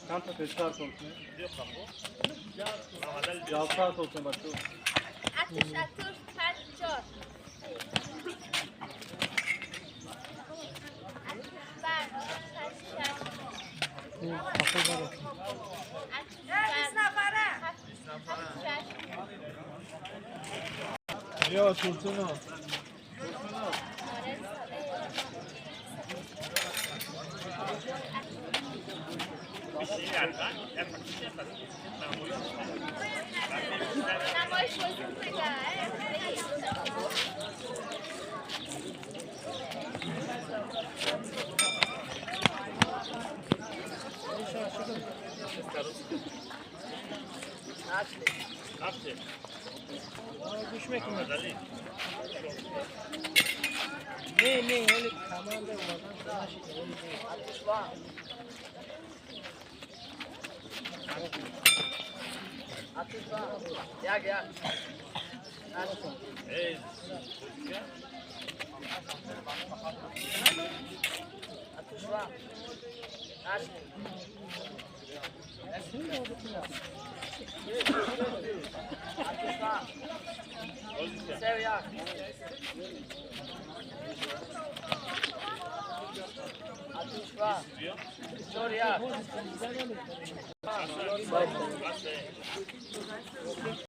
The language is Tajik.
Чанд та пешкар толкне? Ялсар толкне бачо. Атуш, атуш, панҷ, чор. Атуш, панҷ, панҷ, шаш. Атуш, панҷ, ҳафт, ҳафт, шаш. Yo, Tursunov. Намоиш бозӣ мекунад. Гӯш мекунад. Не, не, ҳоли команда омадан нашида. Ҳоли не.